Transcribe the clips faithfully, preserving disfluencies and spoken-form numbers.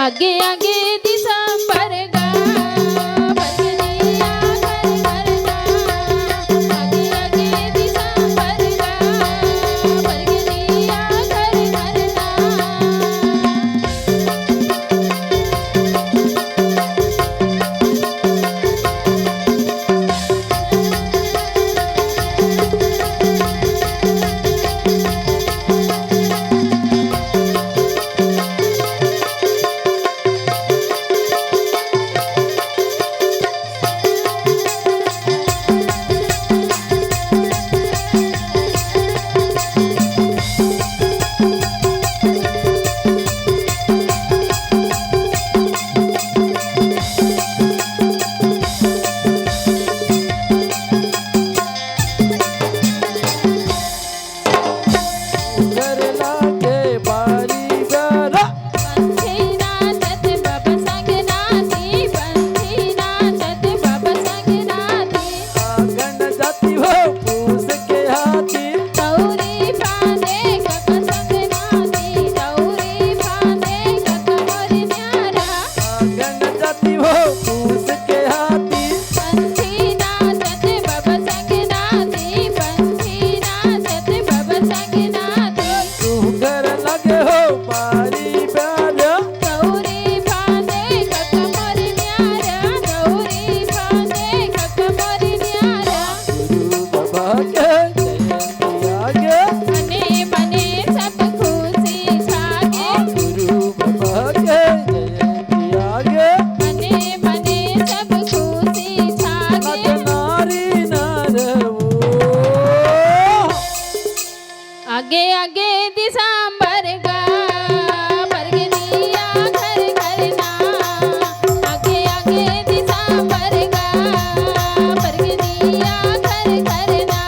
आगे आगे दिसंबर गा, परगनिया घर घर ना। आगे आगे दिसंबर गा, परगनिया घर घर ना। घर लागे बारी बेरा। पंछी नाचत बब संग नाची, पंछी नाचत बब संग नाची। आंगन जाती हो पूस के हाथी। दौरी फांदे कक संग नाची, दौरी फांदे कक मोर न्यारा। आंगन जाती हो पूस के हाथी। पंछी नाचत बब संग नाची, पंछी नाचत बब संग नाची। सुघर लगे हो बारी प्यारा। दौरी फांदे कक मोर न्यारा, दौरी फांदे कक मोर न्यारा। गुरु बाबा के जयंती आगे। मने मने सब खुशी छागे। गुरु बाबा के जयंती आगे। मने मने सब खुशी छागे। नारी नारवो। आगे आगे दिसंबर गा, परगनिया घर घर ना। आगे आगे दिसंबर गा, परगनिया घर घर ना।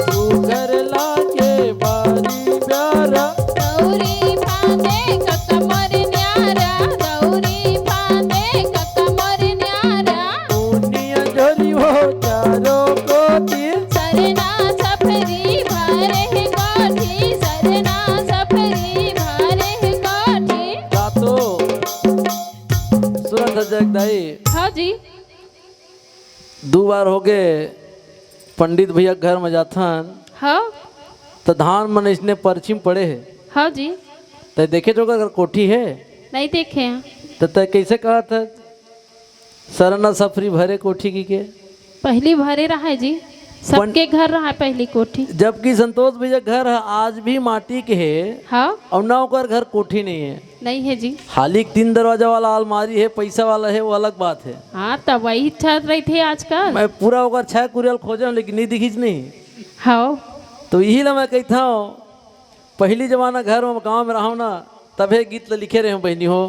सुघर लागे बारी प्यारा। दौरी फांदे कक मोर न्यारा, दौरी फांदे कक मोर न्यारा। पुनिया जोरी हो चारों कोती। सरना सफरी भरे हे कोठी, सरना सफरी भरे हे कोठी। गा तो सुरत जग दाई। हाँ जी। दू बार होगे पंडित भैया के घर में जाथन। हाँ। त धान मन अइसने परछी म पड़े हे। हाँ जी। तैं देखे जो ओकर कोठी हे? नहीं देखे हैं। त तैं कइसे कहत हस सरना सफरी भरे कोठी कहिके? पहिली भरे रहय जी, सबके घर रहय पहिली कोठी। जबकि संतोष भैया घर ह आज भी माटी के हे। हाँ। अउ ना ओकर घर कोठी नहीं हे। नहीं हे जी। हाली के तीन दरवाजा वाला अलमारी हे, पैसा वाला हे, वो अलग बात हे। हाँ, त वही छत रहिथे आजकल। मैं पूरा ओकर छह कुरिया ल खोजेंव, लेकिन नहीं दिखिस नहीं। हाँ। तो इही ला मैं कहिथंव, पहिली जमाना घर में, गाँव में रहंव ना, तभे गीत ल लिखे रहेंव बहिनी हो।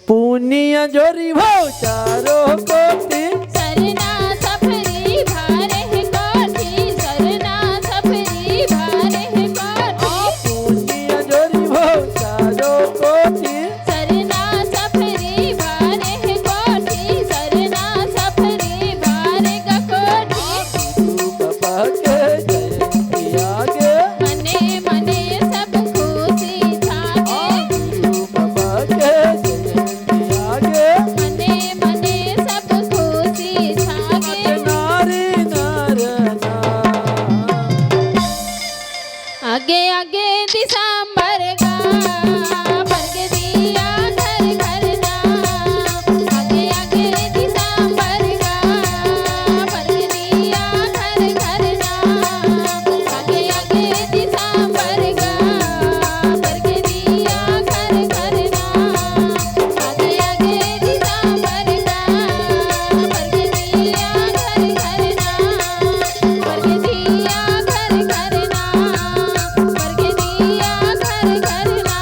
पुनिया जोरी भव चारों कोती। सरना सफरी भरे हे कोठी, सरना सफरी भरे हे कोठी। पुनिया जोरी भव चारों कोती। सरना सफरी भरे हे कोठी, सरना सफरी भरे गा कोठी। गुरु बाबा के जयंती आगे। मने मने सब खुशी छागे। गुरु बाबा के जयंती आगे। मने मने सब खुशी छागे। नारी नारना। आगे आगे दिसंबर गा, परगनिया घर घर ना। आगे आगे दिसंबर गा, परगनिया घर घर ना। आगे आगे दिसंबर गा, परगनिया घर घर ना। आगे आगे दिसंबर गा, परगनिया घर घर ना। परगनिया घर घर ना, परगनिया घर घर ना।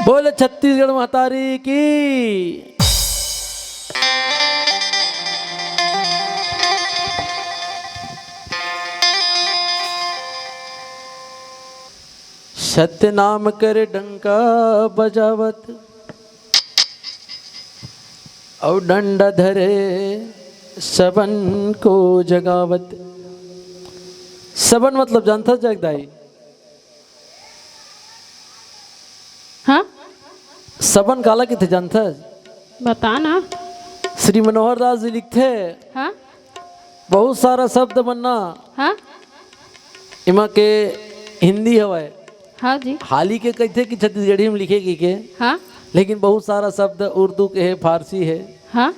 बोल छत्तीसगढ़ महतारी की। सतनाम कर डंका बजावत, अउ डंडा धरे सबन को जगावत। सबन मतलब जानथस जगदाई? हाँ? सबन काला किथे जानथस? बता ना। श्री मनोहर दास जी लिखथे, हाँ? बहुत सारा शब्द मन ना, हाँ? एमा के हिंदी हवय। हाँ जी। हाली के कहिथे कि छत्तीसगढ़ी में लिखे की के, हाँ? लेकिन बहुत सारा शब्द उर्दू के हे, फारसी हे। हाँ?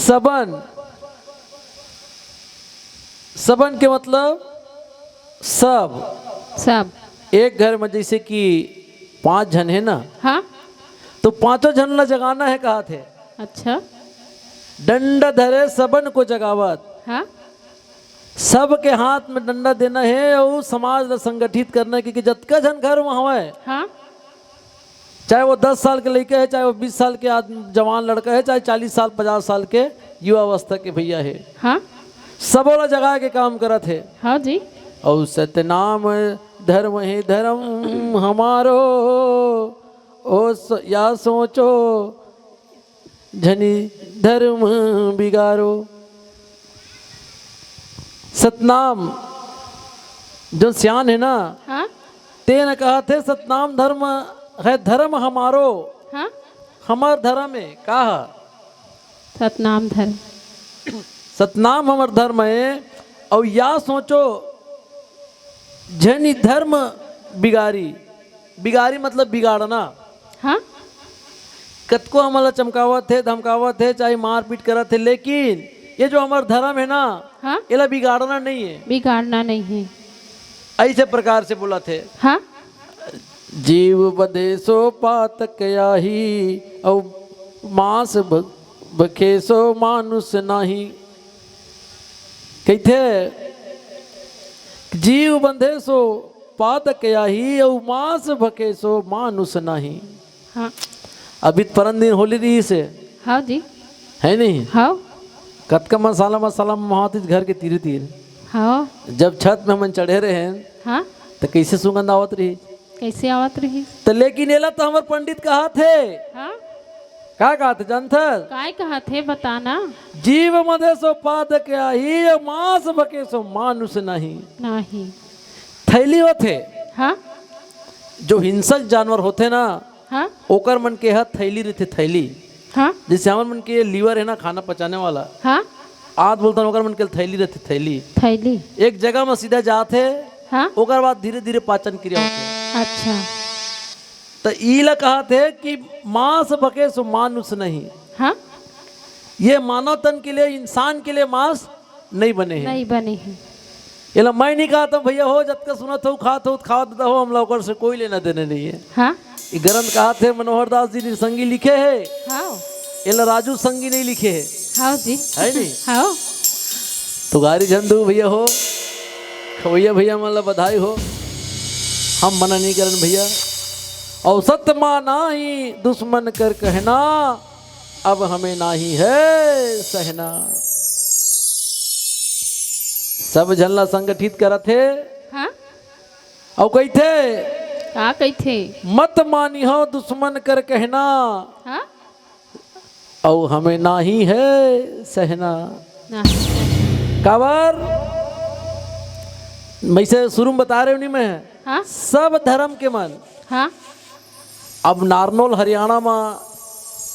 सबन, सबन के मतलब सब। सब। एक घर में जैसे कि पांच झन हे ना, हाँ। तो पांचों झन ला जगाना हे, कहाथे। अच्छा। डंडा धरे सबन को जगावत। हाँ। सबके हाथ में डंडा देना हे अउ समाज ला संगठित करना हे, क्योंकि जतका झन घर में हवय, हाँ। चाहे वो दस साल के लइका हे, चाहे वो बीस साल के आदमी, जवान लड़का हे, चाहे चालीस साल, पचास साल के युवा अवस्था के भैया हे, हाँ। सबो ला जगाए के काम करत हे। हाँ जी। अउ सतनाम धर्म हे धर्म हमारो, ओ स-, या सोचो झनी धर्म बिगारो। सतनाम, जो सियान हे ना, हाँ? तेन कहत हे, "सतनाम धर्म हे धर्म हमारो।" हाँ? हमर धर्म हे, का ह? सतनाम धर्म। सतनाम हमर धर्म हे, अउ या सोचो झनी धर्म बिगारी। बिगारी मतलब बिगाड़ना। हाँ? कतको हमन ला चमकावत हे, धमकावत हे, चाहे मारपीट करत हे, लेकिन ये जो हमर धर्म हे ना, हाँ? एला बिगाड़ना नहीं हे। बिगाड़ना नहीं हे। ऐसे प्रकार से बोलत हे। हाँ? जीव बधे सो पातक आही, अउ मांस भ-, भखे सो मानुष नाही। कहिथे, जीव बंधे सो पातक आही, अउ मांस भखे सो मानुष नाही। हाँ। अभी तो परन दिन होली रहिस हे। हाँ जी। हे नहीं? हाँ। कतका मसाला, मसाला महत हे घर के तीरे तीर। हाँ। जब छत में हमन चढ़े रहेन, हाँ। त कइसे सुगंध आवत रहिस? कइसे आवत रहिस? त लेकिन एला त हमर पंडित कहत हे। हाँ। का कहत हे जानथस? काय कहत हे, बता ना। जीव बधे सो पातक आही, अउ मांस भखे सो मानुष नाही। नाही। थैली होथे। हाँ। जो हिंसक जानवर होथे ना, हाँ। ओकर मन के ह थैली रहिथे, थैली। हाँ। जैसे हमर मन के liver हे ना, खाना पचाने वाला। हाँ। आज बोलथन ओकर मन के थैली रहिथे, थैली। थैली। एक जगह म सीधा जात हे, हाँ। ओकर बाद धीरे-धीरे पाचन क्रिया होथे। अच्छा। त ई ला कहत हे कि मांस भखे सो मानुष नहीं। हाँ। ये मानव तन के लिए, इंसान के लिए मांस नहीं बने हे। नहीं बने हे। एला मैं नहीं कहत हूँ भैया हो, जतका सुनत हो, खात हो, खावत हो, हमला ओकर से कोई लेना देना नहीं हे। हाँ। ये ग्रंथ कहत हे, मनोहर दास जी निसंगी लिखे हे। हाँ। एला राजू संगी नहीं लिखे हे। हाँ जी। हे नहीं? हाँ। तो गारी झन दू भैया हो, खवैया भैया मन ला बधाई हो, हम मना नहीं करन भैया। अउ सत मा नाही दुश्मन कर कहना, अब हमें नाही है सहना। सब झन ला संगठित करत हे। हाँ? अउ कहिथे, का कहिथे? मत मानिहो दुश्मन कर कहना, हाँ? अउ हमें नाही है सहना। नाही। काबर? मैं से शुरू में बता रहे हूँ नहीं मैं, हाँ? सब धर्म के मन, हाँ? अब नारनौल हरियाणा म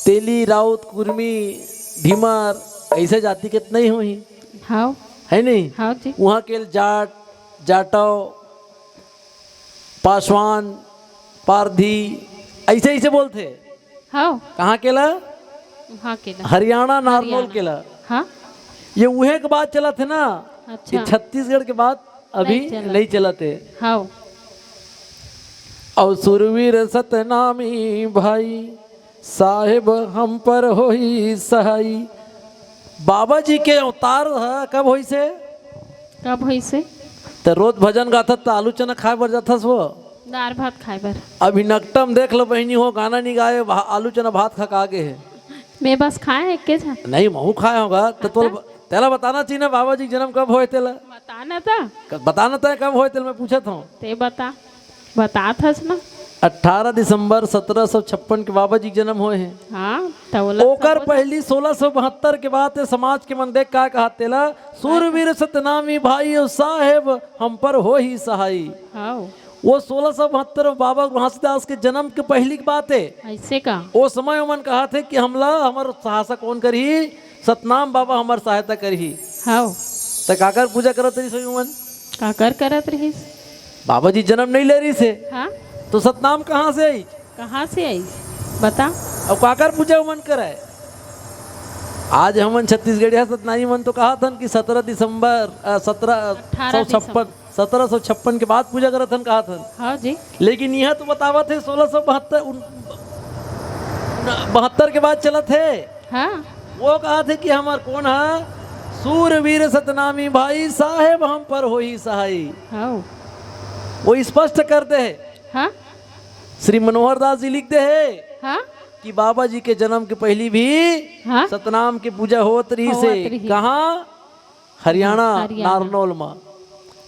तेली, राउत, कुर्मी, ढिमर, ऐसे जाति के त नहीं होही। हाँ। हे नहीं? हाँ जी। उहाँ के ल जाट, जाटव, पासवान, पारधी, ऐसे, ऐसे बोलथे। हाँ। कहाँ के ला? उहाँ के ला। हरियाणा, नारनौल हरियाणा। के ला। हाँ। ये उहे के बात चलत हे ना, अच्छा। कि छत्तीसगढ़ के बात अभी नहीं चलत। नहीं चलत हे। हाँ। अउ सुरवीर सतनामी भाई, साहेब हम पर होही सहाई। बाबा जी के अवतार ह कब होइसे? कब होइसे? त रोज भजन गाथस त आलू चना खाए बर जाथस वो? दार भात खाए बर। अभी नकटम देख लो बहिनी हो, गाना नहीं गाए, भा-, आलू चना भात खा के आगे है। मैं बस खाए एक के झन। नहीं, महू खाए होगा, तो तोला ब-, तेला बताना चाहिए ना बाबा जी के जन्म कब होए तेला। बताना था। क-, बताना था कब होए तेला, मैं पूछत हूँ। ते बता, बतात हस ना। अठारह दिसंबर सत्रह सौ छप्पन के बाबा जी के जन्म होए हैं। हाँ, तो ओला ओकर सब हो पहली सोलह सौ बहत्तर के बाद ते समाज के मन देख का कहा तेला, सूरवीर सतनामी भाई और साहेब हम पर हो ही सहाई। हाँ। वो सोलह सौ बहत्तर में बाबा घासीदास के जन्म के पहली की बात है। ऐसे का? वो समय ओमन कहा थे कि हमला हमर सहायता कौन करही? सतनाम बाबा हमर सहायता करही। हाँ। त काकर पूजा करत रहिस ओमन? काकर करत रहिस? बाबा जी जन्म नहीं ले रहिस हे। हाँ। तो सतनाम कहाँ से आई? कहाँ से आई? बता। अब काकर पूजा ओमन करे? आज हमन छत्तीसगढ़िया सतनामी मन तो कहा थन कि सत्रह दिसंबर, अ, सत्रह सौ छप्पन, सत्रह सौ छप्पन के बाद पूजा करत हन, कहा थन। हाँ जी। लेकिन यह तो बतावत है सोलह सौ बहत्तर, उन-, बहत्तर के बाद चलत है। हाँ। वो कहा थे कि हमर कौन है, सूरवीर सतनामी भाई साहेब हम पर होही सहाई। हाँ। वो स्पष्ट कर दे है। हाँ। श्री मनोहर दास जी लिख दे है हाँ। कि बाबा जी के जन्म के पहली भी हाँ। सतनाम के पूजा होत रहिस होत हे। रहिस। कहाँ? हरियाणा, हरियाणा। नारनौल मा।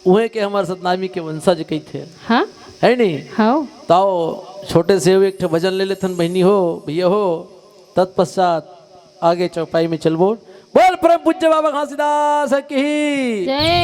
उहे के हमर सतनामी के वंशज कहिथे। हाँ? है नहीं? हाँ। ताओ छोटे से एक ठे भजन ले लेथन बहिनी हो, भैया हो, तत्पश्चात आगे चौपाई में चलबो। बोल परम पूज्य बाबा घासीदास की। जय।